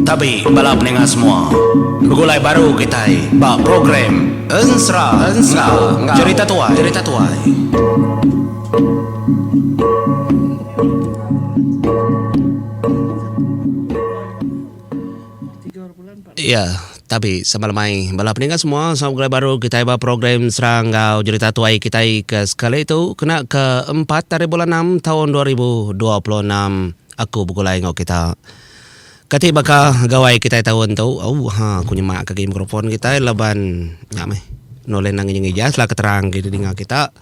Tabi bala peninga semua. Begulai baru kitai ba program Ensera enggau Jerita Tuai. Jerita Tuai. Iya, tabi sama lemai bala peninga semua sama begulai baru kitai ba program Ensera enggau Jerita Tuai kitai ke sekali tu kena ke empat hari bulan enam taun 2026 aku begulai enggau kita. Kati baka gawai kitai taun tu ooh ha aku nyemak ke agi mikrofon kitai laban nya meh nulih nang ngija-ngija sela keterang agi didinga kita.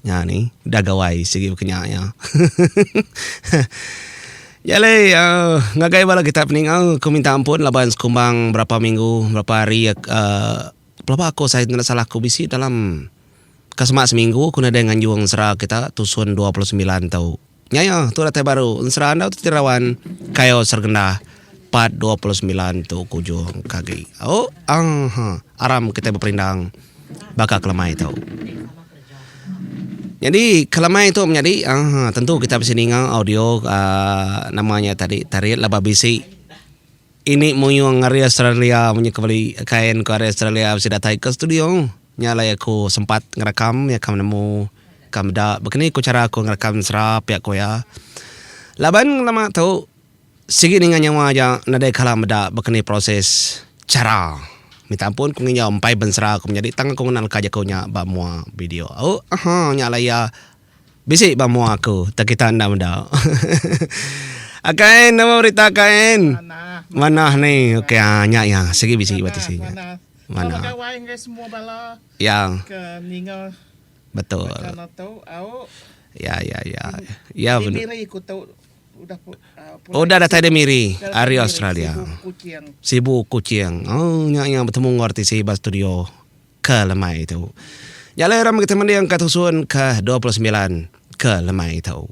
Nya ni udah gawai sigi baka nya iya. Nya alai uhh ngagai bala kita peninga aku minta ampun laban sekumbang berapa minggu berapa hari uhh pelaba aku sai enda salah aku bisi dalam ka semak seminggu aku nadai nganjung sera kita tusun 29 tu. Nya iya tu datai baru ensera enda ti rawan kayo sergenda part 29 tu ke ujung ke agi. Au aha aram kitai beperindang baka kelemai tu. Nyadi kelemai tu menyadi aha tentu kita bisi ninga audio aaa nama nya tadi tarit laban bisi ini muyung ari Australia munyi ke beli kain ko ari Australia bisi datai ke studio. Nya alai aku sempat ngerekam iya ka nemu ka meda baka ni ku chara aku ngerekam ensera pia ku iya. Laban ngelama tu sigi ninga nyawa aja nadai kala meda baka ni proses chara. Minta ampun ku nginjau empai bensera ku menyadi tang aku ngena leka jaku nya ba mua video. Au aha nya alai iya bisi ba mua aku tang kita enda meda. Akai nama berita kain? Manah ni okey nya iya sigi bisi ba tisi nya. Mana. Selamat gawai ngagai semua bala. Ya. Ke ninga. Betul. Baka tu au. Ya ya ya. Ya Di Miri ku tu udah uh, Udah datai di Miri ari Australia. Sibu Kuching. Sibu Kuching. Oh nya nya betemu enggau RTC ba studio ke lemai tu. Nya alai ram kita mending ka tusun ke 29 ke lemai tu.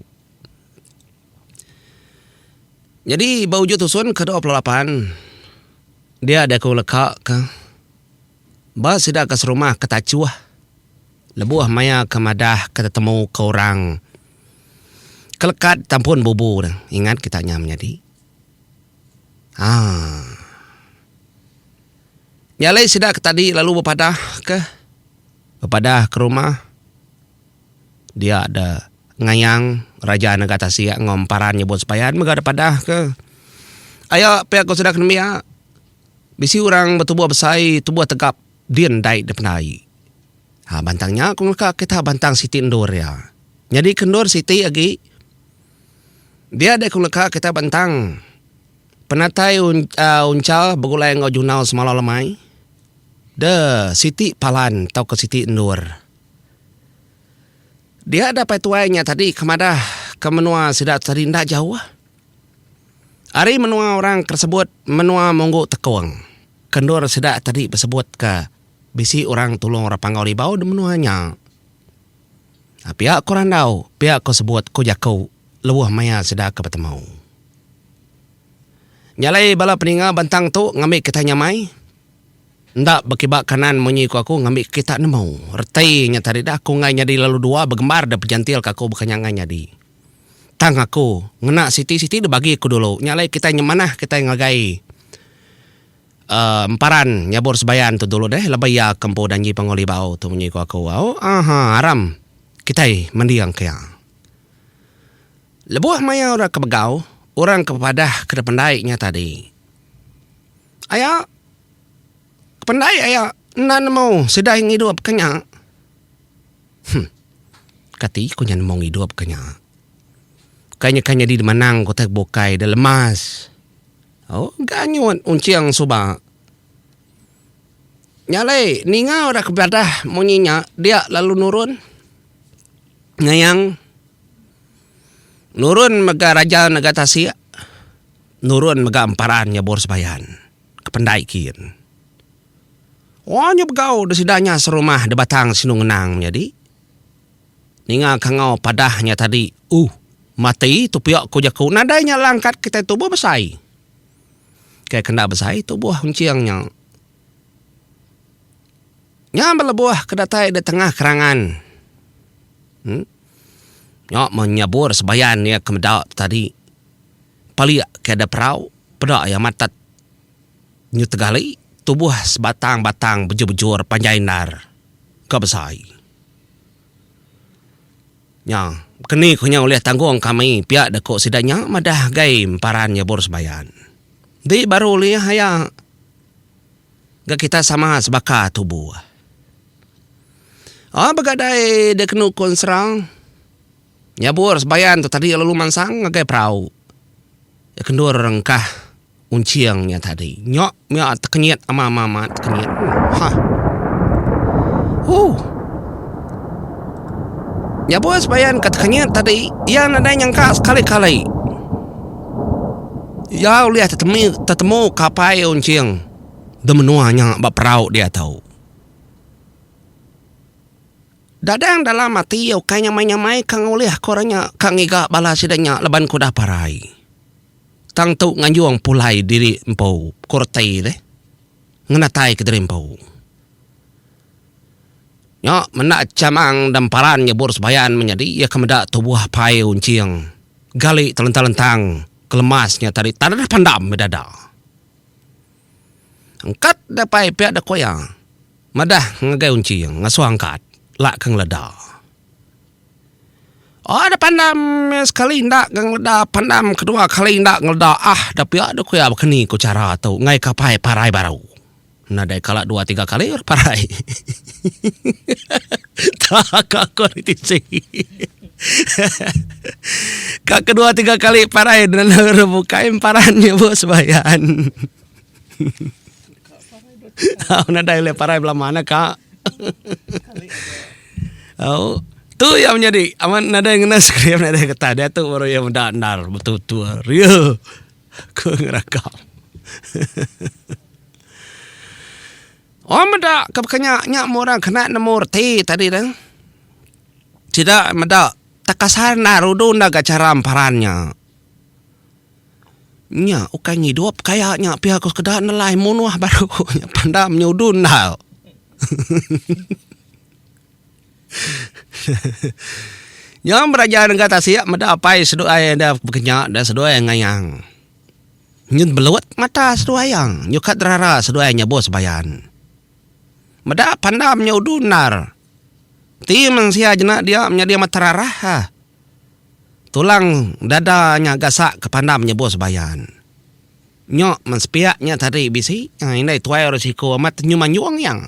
Nyadi ba ujung tusun ke 28 Dia deh aku leka ke ba sida ke serumah ke tachuh lebuh maya ke madah ke tetemu ke orang ke lekat tampun bubu ne ingat kita nya menyadi aaa. Nya alai sida ke tadi lalu bepadah ke bepadah ke rumah dia de ngayang raja nega tasik enggau emparan nyebut sepayan mega dep padah ke aya pia ku sida ke nembiak bisi orang betubuh besai tubuh tegap din dai dep ndai. Ha bantang nya ku ngeleka kita bantang siti endur iya. Nyadi ke endur siti agi dia deh ku ngeleka kita bantang penatai uncha begulai enggau junau semalau lemai de siti palan tauka siti endur. Dia da pai tuai nya tadi ke madah ke menua sida tadi enda jauh. Ari menua orang ke sebut menua Munggu Tekong ke endur sida tadi besebut ke bisi orang tulung orang Panggau Libau di menua nya. Pia ko randau, pia ko sebut ko jaku lebuh maya sida ke betemu. Nya alai bala peninga bentang tu ngambi kitai nyamai. Enda bekiba kanan munyi ku aku ngambi kita nemu. Reti nya tadi dah aku enggai nyadi lalu dua begembar da pejantil ka aku baka nya enggai nyadi. Tang aku ngena siti-siti da bagi aku dulu. Nya alai kitai nyemanah kitai ngagai uhh emparan nyabur sebayan tu dulu deh laban iya ke empu danji Panggau Libau tu munyi ku aku. Au aha aram kitai mending ke iya. Lebuh maya orang ke begau orang ke bepadah ke da pendai nya tadi. Aya. Kependai aya enda nemu sida ngidup ke nya. Huh. Kati ku nya nemu ngidup ke nya. Kai nya kai nyadi manang ku utai bukai da lemas. Oh ganyut unching suba. Nya alai ninga orang ke beladah munyi nya dia lalu nurun ngayang nurun mega raja nega tasik nurun mega emparan nyabur sebayan. Ke pendai kin. Wah nya begau da sida nya serumah da batang sinu ngenang menyadi. Ninga kangau padah nya tadi uh mati tu pia ku jaku nadai nya langkat kitai tubuh besai. Kai kenda besai tubuh enching nya. Nya belebuh ke datai da tengah kerangan. Em. Nya meh nyabur sebayan iya ke meda tu tadi. Palik ke ada perau peda iya matat nyu tegali tubuh sebatang-batang bejur-bejur panjai endar ke besai. Nya, keni ku nya ulih tanggung kami pia da ku sida nya madah gai emparan nyabur sebayan. Di baru ulih aya ga kita sama sebaka tubuh. Aa begadai da kenu ku ensera nyabur sebayan tu tadi lalu mansang ngagai perau kendur rengkah Unching nya tadi. Nya mia tekenyit ama ama amat tekenyit. Hah. Huh. Nyabur sebayan ke tekenyit tadi, iya nadai nyangka sekali-kali. Iya ulih tetemi tetemu ke apai Unching de menua nya ba perau diatu. Dadang dalam ati iya ukai nyamai-nyamai ke ngulih ke orang nya ka ngiga bala sida nya laban ke udah parai. Tang tu nganjung pulai diri empu ku reti deh ngenatai ke diri empu. Nya menda chamang demparan nyebur sebayan menyadi iya ke meda tubuh apai Unching gali telentang-lentang kelemas nya tadi tanah pandam bedada. Angkat da pai pia da ku iya madah ngagai Unching ngasuh angkat lak ke ngeleda. Oh da pandam sekali enda ga ngeleda pandam kedua kali enda ngeleda ah da pia da ku iya bekeni ku chara tu enggai ka apai parai baru. Nadai kala dua tiga kali orang parai. Tak ka aku ari tisi. Ka kedua tiga kali parai orang bukai emparan nya bu sebayan. Nadai ulih parai belama ne ka. Au tu iya menyadi amat nadai ngena skrip nadai getah diatu baru iya meda endar betul betul real ku ngerakam. Orang meda ke baka nya nya meh orang kena nemu reti tadi tu. Sida meda tekasar enda rudu enda ga chara emparan nya. Nya ukai ngidup kaya nya pia ku sekeda nelai munuh baru nya pandam nyudu endal. Nya beraja nengah tasik meda apai seduai enda bekenya da seduai ngayang. Nyin belut mata seduai ang nyukat rara seduai nyebut sebayan. Meda pandam nyudu endar. Ti mensia jena dia menyadi mata rarah. Tulang dada nya gasak ke pandam nyebut sebayan. Nya men sepiak nya tadi bisi indai tuai orang siku amat tenyum anjung iya.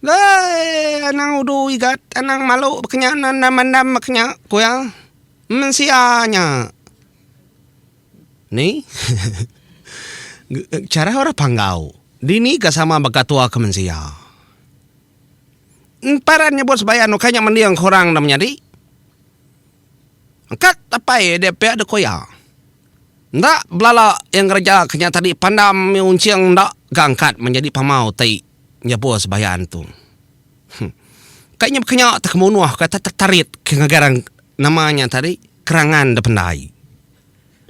Dai anang udu igat anang malu baka nya anang mandam baka nya ku iya. Mensia nya. Ni chara orang Panggau dini ka sama baka tua ke mensia. Emparan nyebut sebayan ukai nya mending ke orang da menyadi. Angkat apai dia pia dek ku iya. Enda belala iya ngereja ke nya tadi pandam mih unching enda ga angkat menjadi pamau ti nyebut sebayan tu. Huh. Kai nya baka nya tekemunuh ka tetarit ke ngagai nama nya tadi kerangan da pendai.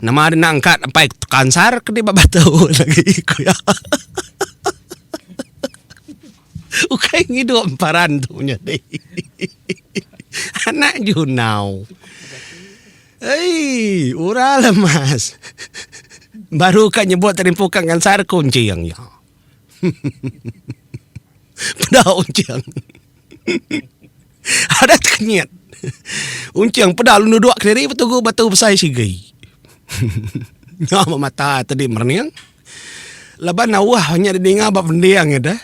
Nama deh enda angkat empai kansar ke di ba batu lagi ku iya. Ukai ngidup emparan tu nyadi. Anak junau. Ei, ura lemas. Baru ka nyebut tadi empu ka ngansar ku unching iya. Peda unching. Ada tekenyit. Unching peda lalu nuduk kediri betugu batu besai sigi. Nya mata tadi merening. Laban auh nya didinga ba pending iya deh.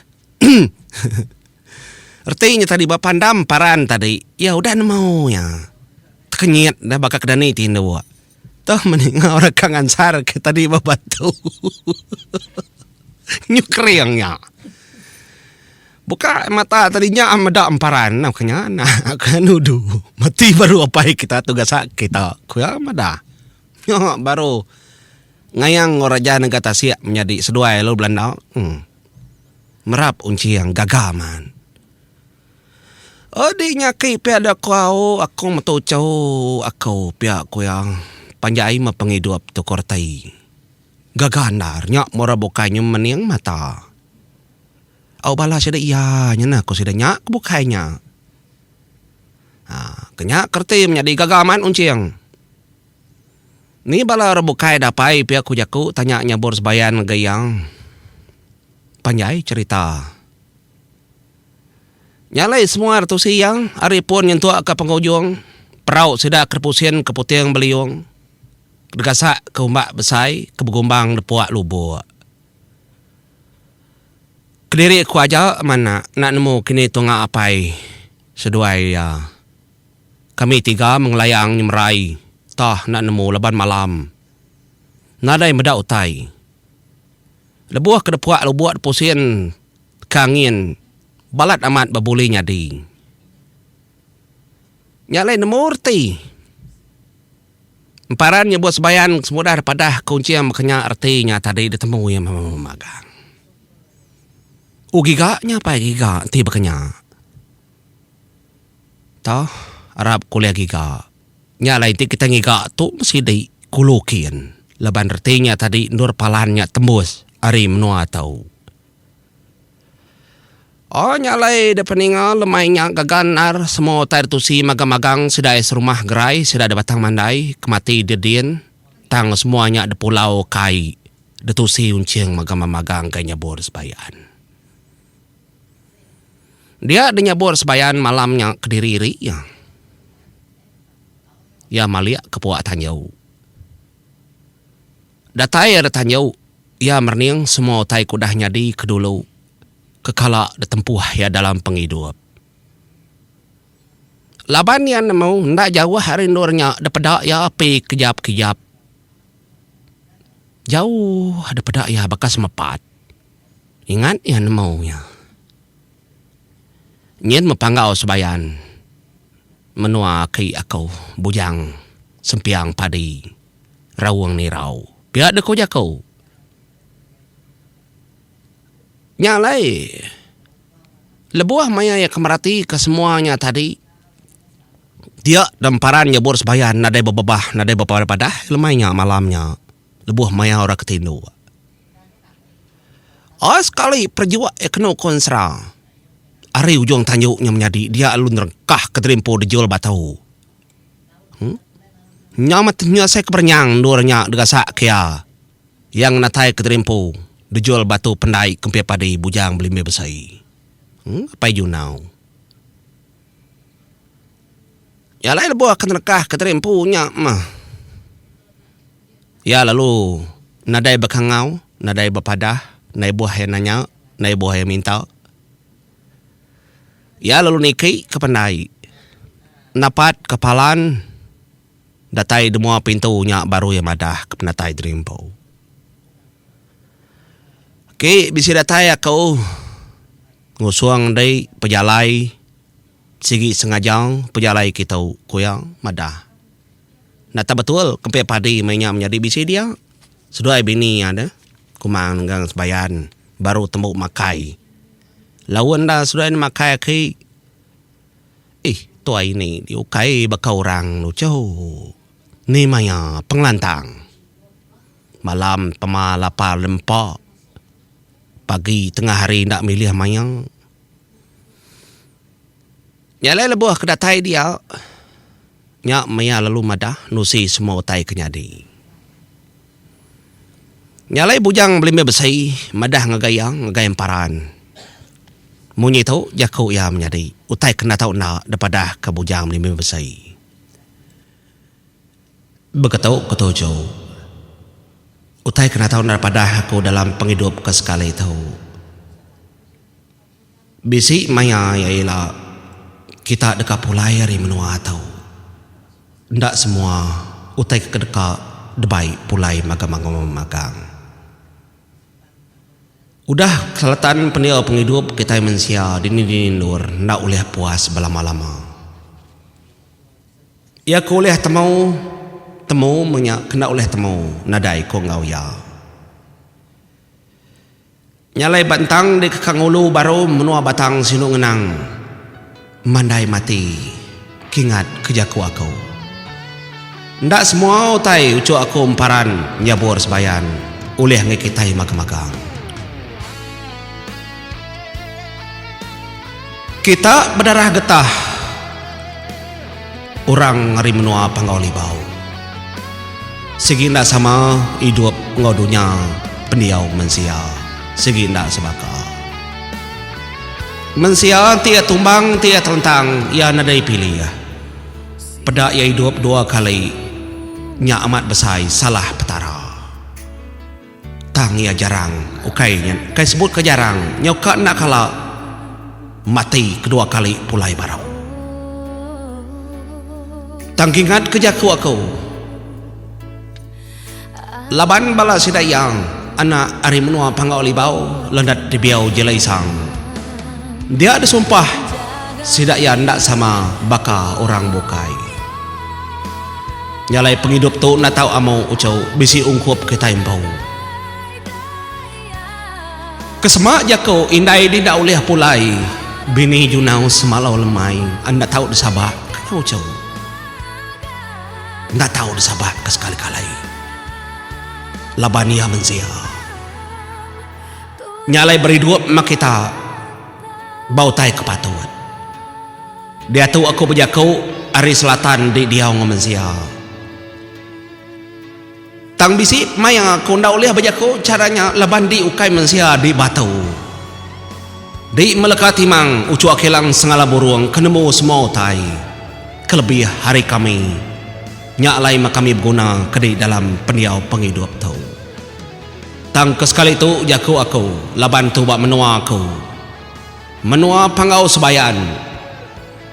Reti nya tadi ba pandam paran tadi iya udah nemu iya. Tekenyit deh baka ke dani tinduk. Toh meninga orang ka ngansar ke tadi ba batu. Nyu kering nya. Buka mata tadi nya meda emparan ke nya anak ke nudu. Mati baru apai kita tu gasak kita ku iya madah. Nya baru Ngayang enggau Raja Nengah Tasik menyadi seduai lalu belanda merap Unching gaga man. Odi nya aki pia da ku au aku metu chau aku pia ku iya panjai meh pengidup tu ku reti. Gaga endar nya mura bukai nyu mening mata. Au bala sida iya nya nah ku sida nya ke bukai nya. Ha, kenya kerti menyadi gaga amat Unching. Ni bala orang bukai dapai pia ku jaku tanya nyabur sebayan ngagai iya. Panjai cherita. Nya alai semua retusi iya ari pun nyentuk ka pengujung perau sida ke pusin ke puting beliung degasak ke umbak besai ke begumbang depuak lubuk. Kediri ku aja mana enda nemu kini tunga apai seduai iya. Kami tiga mengelayang nyemerai tah enda nemu laban malam. Nadai meda utai. Lebuh ke depuak lubuk depusin ke angin balat amat bebuli nyadi. Nya alai nemu reti. Emparan nyebut sebayan semudah dipadah ke Unching baka nya reti nya tadi ditemu iya magang. U giga nya apai giga enti baka nya. Tau arap ku ulih giga. Nya alai enti kitai ngiga tu mesti di kulu kin laban reti nya tadi endur palan nya tembus ari menua tu. Oh nya alai da peninga lemai nya gaga endar semua utai ditusi magang-magang sida ai serumah gerai sida da Batang Mandai ke mati di din tang semua nya da pulau kai ditusi Unching magang-magang kai nyabur sebayan. Dia da nyabur sebayan malam nya kediri iri iya. Iya malik ke puak tanjau. Datai iya da tanjau Iya merening semua utai ke udah nyadi ke dulu ke kala ditempuh iya dalam pengidup. Laban iya nemu enda jauh ari endur nya dipeda iya api kejap-kejap. Jauh dipeda iya baka semepat. Ingat iya nemu iya. Nyin mepanggau sebayan menua aki aku Bujang Sempiang Padi. Raung Nirau. Pia deh ko jaku. Nya alai lebuh maya iya ke meratika semua nya tadi dia demparan nyebur sebayan nadai bebebah nadai bepadah-padah lemai nya malam nya lebuh maya orang ke tinduk. Ai sekali perejuk iya kenu ko ensera ari ujung tanju nya menyadi dia lalu nerengkah ke terimpu dejul batu. Nya meh nya asai ke berenyang endur nya digasak ke iya. Iya ngenatai ke diri empu dejul batu pendai kempit padi bujang belimbi besai. Apai Junau. Nya alai lebuh ke ngerekah ke diri empu nya meh. Iya lalu nadai bekangau, nadai bepadah, nadai ibuh iya nanya, nadai ibuh iya minta. Iya lalu niki ke pendai. Napat ke palan datai demua pintu nya baru iya madah ke penatai diri empu. Agi bisi datai aku ngusung enda pejalai sigi sengaja pejalai kitu, ku iya madah. Enda tak betul kempit padi meh nya menyadi bisi dia. Seduai bini iya deh kumang nenggang sebayan baru tembu makai. Laun enda seduai ne makai aki. Ih tuai ini di ukai baka orang lucu. Ni maya pengelantang. Malam pema lapar lempa. Pagi tengah hari enda milih maya. Nya alai lebuh ke datai dia, nya maya lalu madah nusi semua utai ke nyadi. Nya alai Bujang Belimbing Besi madah ngagai iya ngagai Emparan. Munyi tu jaku iya menyadi utai ke enda tau enda dipadah ke Bujang Belimbing Besi. Beketu ke tuju. Utai ke enda tau enda dipadah aku dalam pengidup ke sekali tu. Bisi maya iya ila kita deka pulai ari menua tu. Enda semua utai ke deka dibai pulai magang-magang. Udah selatan pendiau pengidup kitai mensia dini-dini endur enda ulih puas belama-lama. Iya ke ulih temu, temu meh nya ke enda ulih temu nadai ku enggau iya. Nya alai ba entang dikeka ngulu baru menua Batang Sinu Ngenang mandai mati kingat ke jaku aku. Enda semua utai uchu aku emparan nyabur sebayan ulih enggai kitai magang-magang. Kita bedarah getah. Orang ari menua Panggau Libau. Sigi enda sama idup enggau dunya pendiau mensia. Sigi enda sebaka. Mensia enti iya tumbang enti iya terentang iya nadai pilih. Peda iya idup dua kali nya amat besai salah Petara. Tang iya jarang ukai nya ukai sebut ka jarang nyau ka enda kala mati kedua kali pulai baru. Tang kingat ke jaku aku laban bala sida iya anak ari menua Panggau Libau lendat dibiau Jelai Isang dia disumpah sida iya enda sama baka orang bukai. Nya alai pengidup tu enda tau amu uchu bisi ungkup kitai empu. Kesema jaku indai di enda ulih pulai bini Junau semalau lemai enda tau disabak ke nya uchu. Enda tau disabak ke sekali kali laban iya mensia. Nya alai beridup meh kita ba utai ke patut. Diatu aku bejaku ari selatan di diau enggau mensia. Tang bisi maya aku enda ulih bejaku chara nya laban di ukai mensia di batu. Di meleka timang uchu akilang sengala burung ke nemu semua utai kelebih ari kami. Nya alai meh kami beguna ke di dalam pendiau pengidup tu. Tang ke sekali tu jaku aku laban tu ba menua aku. Menua Panggau Sebayan.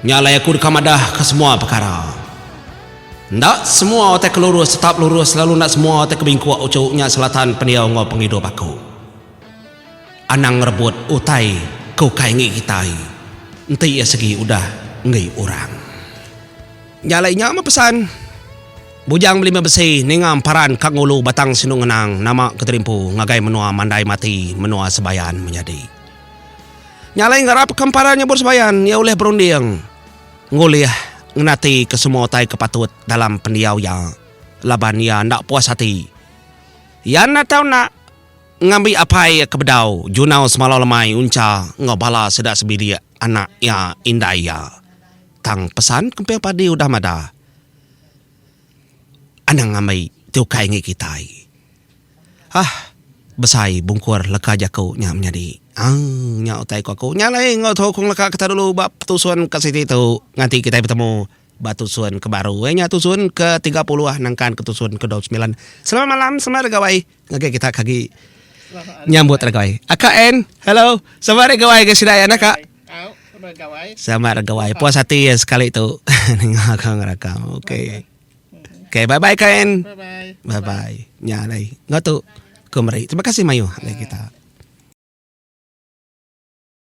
Nya alai aku deka madah ke semua pekara. Enda semua utai ke lurus tetap lurus lalu enda semua utai ke bingkuk uchu nya selatan pendiau enggau pengidup aku. Anang ngerebut utai ke ukai enggi kitai enti iya segi udah enggi orang. Nya alai nya meh pesan Bujang Belima Besi ninga emparan ka ngulu Batang Sinu Ngenang nama Keterimpu ngagai menua Mandai Mati menua Sebayan menyadi. Nya alai ngarapka emparan nyebut Sebayan iya ulih berunding. Ngulih ngenati ke semua utai ke patut dalam pendiau iya laban iya enda puas ati. Iya enda tau enda ngambi apai iya ke bedau junau semalau lemai uncha enggau bala sida sebilik anak iya indai iya. Tang pesan Kemping Padi udah madah anang ngambi ti ukai enggi kitai. Hah. Besai bungkur leka jaku nya menyadi. Aaa nya utai ku aku. Nya alai enggau tokong leka kita dulu ba tusun ke siti tu nganti kitai betemu ba tusun ke baru. Iya nya tusun ke 30 nangkan ke tusun ke 29. Selamat malam selamat hari gawai ngagai kita ke agi nyambut hari gawai. Aka Ann, hello. Selamat hari gawai ngagai sida iya nah ka. Selamat hari gawai. Puas ati sekali tu ninga ka ngerakam. Okey. Okay, bye bye Ken. Bye bye. Bye bye. Nya alai. Enggau tu ku meri. Terima kasih mayuh alai kita.